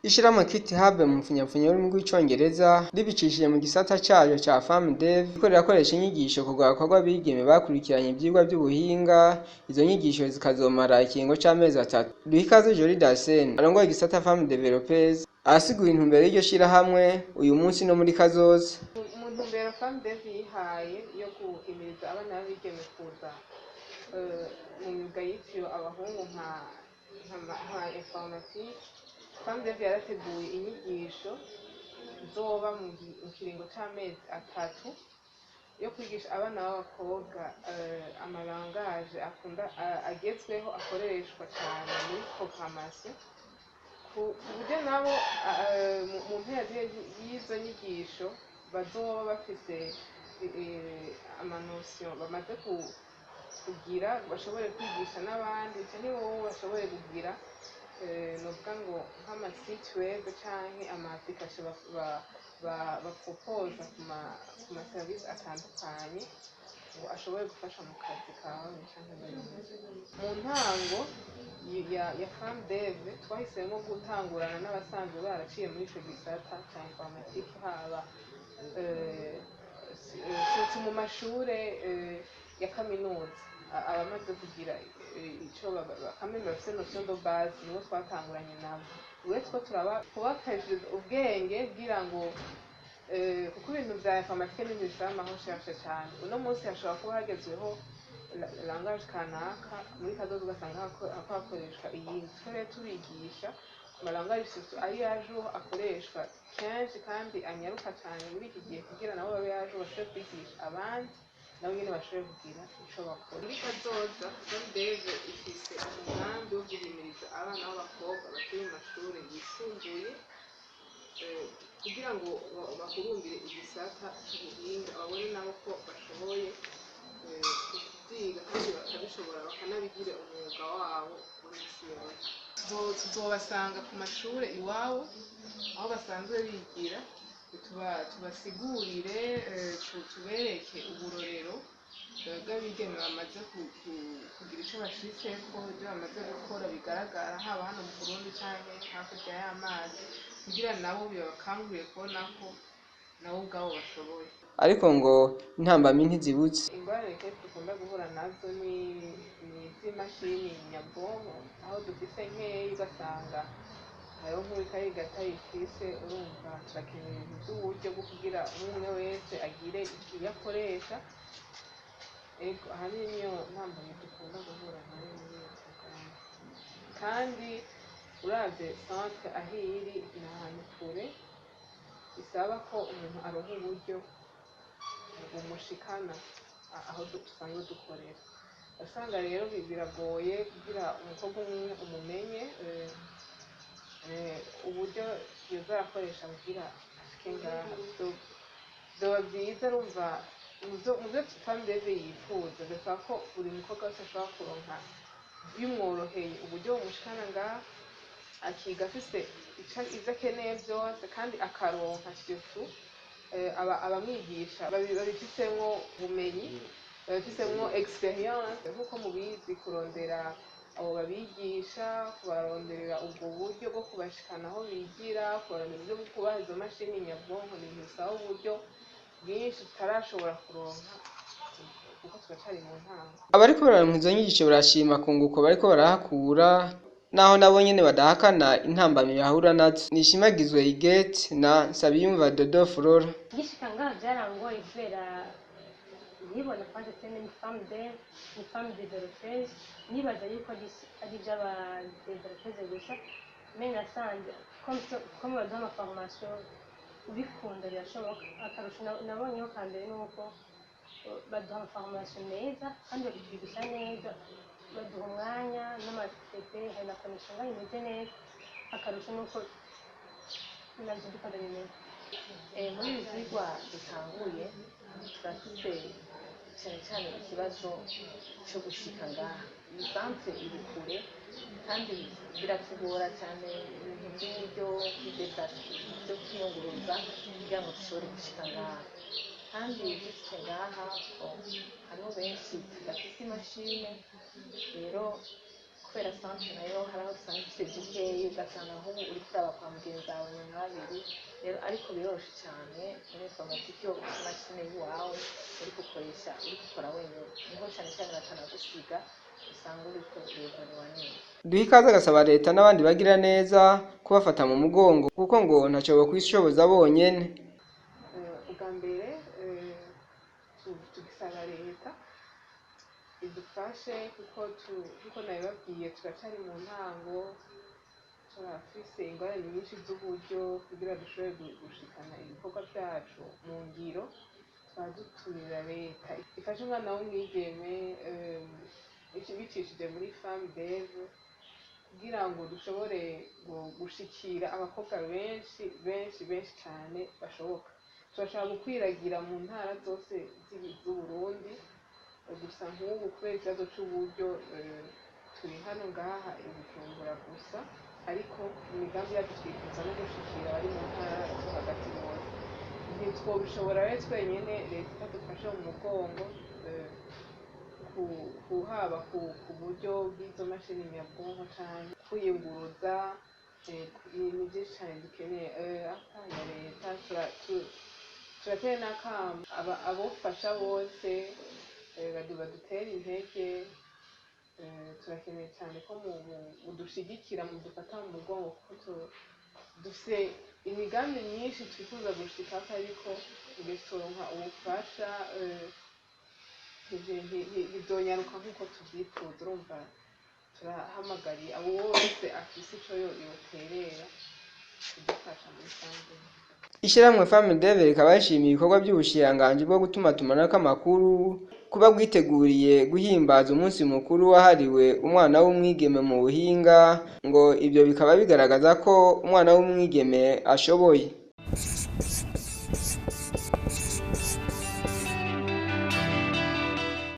Ishirahamwe Kit Hub mu mfunyapfunyo y'ururimi rw'Icongereza ribicishije mu gisata cayo ca FAMDEV riko rirakoresha inyigisho ku rwaruka rw'abigeme bakurikiranye ivyigwa vy'ubuhinga. Izo nyigisho zikazomara ikiringo c'amezi 3. Duhikaze Jolie Dasen arongoye igisata Femme Développeuse arasigura intumbero y'iryo shirahamwe uyu munsi no muri kazoza. Mu ntumbero FAMDEV yihaye yo guhimiriza abana b'abigeme kuza mu myuga yitiriwe abahungu nka informatique, FAMDEV yarateguye inyigisho zoba mu kiringo c'amezi 3 yo kwigisha abana b'abakobwa amalangages akunda agezweho akoreshwa cyane muri programmation, ku buryo nabo mu mpera y'izo nyigisho bazoba bafise amanotions bamaze kugira, bashobore kwigisha n'abandi, canke bobo bashobore kugira novuga ngo nk'ama site web canke ama application baproposa ku ma service atandukanye ngo ashobore gufasha mu kazi kawe canke mu ntango ya FAMDEV. Twahisemo gutangurana n'abasanzwe baraciye muri ico gisata ca informatique, haba surtout mu mashure ya kaminuza, abamaze kugira ico kameme bafise notion de base, nibo twatanguranye nabo. Uretse ko turaba kubakajije ubwenge kugira ngo kuko ibintu vya informatique n'ibintu bisaba ama recherche cane. Uno munsi hashobora kuba hagezweho langage kanaka, muri kazoza ugasanga hako hakoreshwa iyindi. Twe rero tubigisha ku malangages surtout ari à jour, akoreshwa kenshi kandi anyaruka cane muri iki gihe, kugira nabo babe à jour, bashobore kwigisha abandi, nabo nyene bashobore kugira ico bakora. Muri kazoza FAMDEV ifise umugambi wo guhimiriza abana b'abakobwa bakiri mu mashure yisumbuye kugira ngo bahurumbire igisata c'ubuhinga, babone nabo ko bashoboye kuvyiga kandi bakabishobora, bakanabigira umwuga wabo w'imisi yose. Tuzobasanga ku mashure iwabo aho basanzwe bigira, tubasigurire, tubereke uburorero bw'abigeme bamaze kugira ico bashitseko, ivyo bamaze gukora bigaragara, haba hano mu Burundi canke hakurya y'amazi, kugira nabo bibakangurire kubona ko nabo ubwabo bashoboye. Ariko ngo intambamyi ntizibuze. Ingorane kenshi dukunda guhura nazo ni iz'imashini nyabwonko, aho dufise nkeyi ugasanga hariho nk'uwuriko ariga atayifise. Urumva turakeneye ibintu vy'uburyo bwo kugira umwe umwe wese agire iyo akoresha. Ego, ahanini niyo ntambamyi dukunda guhura nayo muri iyo porogaramu. Kandi uravye centre aho iri ni ahantu kure, bisaba ko umuntu aronka uburyo bumushikana aho dusanzwe dukorera. Usanga rero biragoye kugira umukobwa umwe umumenye uburyo yoza arakoresha kugira ashike ngaha. Vyoba vyiza, urumva muvyo FAMDEV yifuza bisaba ko buri mukobwa wese ashobora kuronka bimworoheye uburyo bumushikana ngaha, akiga afise ivyo akeneye vyose, kandi akaronka surtout abamwigisha babifisemwo ubumenyi, babifisemwo expérience. Nkuko mubizi, kurondera abo babigisha, kubaronderera ubwo buryo bwo kubashikana aho bigira, kubarondera uburyo bwo kubaha izo mashini nyabwonko, ni ibintu bisaba uburyo bwinshi tutarashobora kuronka kuko turacari mu ntango. Abariko bararonka izo nyigisho barashima kunguko bariko barahakura, naho nabo nyene badahakana intambamyi bahura nazo. Nishimagizwe Igete na Nsabiyumva Dodo Flora. Ngishika ngaha byarangoye kubera nibona kwanza tene ni femme de ni femme développeuse, nibaza yuko ari iby'aba développeuses gusa. Mais nasanze comme baduha amaformation, ubikunda birashoboka. Akarusho nabonyeho ka mbere ni uko baduha amaformation meza kandi bakatwigisha neza, baduha umwanya n'amaTP, hari na connexion ngaho imeze neza. Akarusho ni uko navyo ndiko ndabimenya. Muri ibi vyigwa dutanguye turafise cyane cyane ikibazo cyo gushika ngaha. Iyi centre iri kure kandi biratugora cyane ibintu by'uburyo kwidéplaça, byo kwiyunguruza kugira ngo dushobore gushika ngaha. Kandi dushitse ngaha, hariho benshi tudafise imashini rero. Kubera centre nayo hari aho usanga ifise dukeyi, ugasanga nk'ubu uriko uraba kwa mugenzi wawe ni nka babiri. Rero ariko biroroshe cane muri informatique, iyo ufise imashini yiwawe uriko ukoresha, uriko ukora wenyene, niho cane cane batanagusiga, usanga uriko urevaluwa neza. Duha ikaze agasaba leta n'abandi bagira neza kubafata mu mugongo, kuko ngo ntaco bokwishoboza bonyene. Ubwa mbere tugisaba leta idufashe, kuko nkuko nabibabwiye turacari mu ntango, turafise ingorane nyinshi z'uburyo kugira dushobore gushikana ibikorwa vyacu mu ngiro. Tukaba dutumira leta ifashe umwana w'umwigeme bicishije muri Femme Dev, kugira ngo dushobore gushikira abakobwa benshi benshi benshi cane bashoboka. Turashaka gukwiragira mu ntara zose z'Uburundi. Gusa nk'ubu kubera ikibazo c'uburyo turi hano ngaha i Bujumbura gusa, ariko imigambi yacu twifuza no gushikira abari mu ntara zo hagati bose. Ntitwobishobora rero twenyene leta itadufashe mu mugongo, haba ku buryo bw'izo mashini nyabwonko canke kwiyunguruza. Ni vyinshi cane dukeneye akanya leta. Turateye n'akamo abofasha bose, badutere intege. Turakeneye cyane ko mudushigikira, mudufata mu mugongo, kuko dufise imigambi myinshi twifuza gushikako, ariko turonka ubufasha ntibizonyaruka nk'uko tuvyifuza. Urumva turahamagariye abo wese afise ico yoterera kudufasha muri rusange. Ishirahamwe Femme Dev rikaba rishimiye ibikorwa by'ubushikiranganji bwo gutumatumanako amakuru kuba bwiteguriye guhimbaza umunsi mukuru wahariwe umwana w'umwigeme mu buhinga. Ngo ibyo bikaba bigaragaza ko umwana w'umwigeme ashoboye.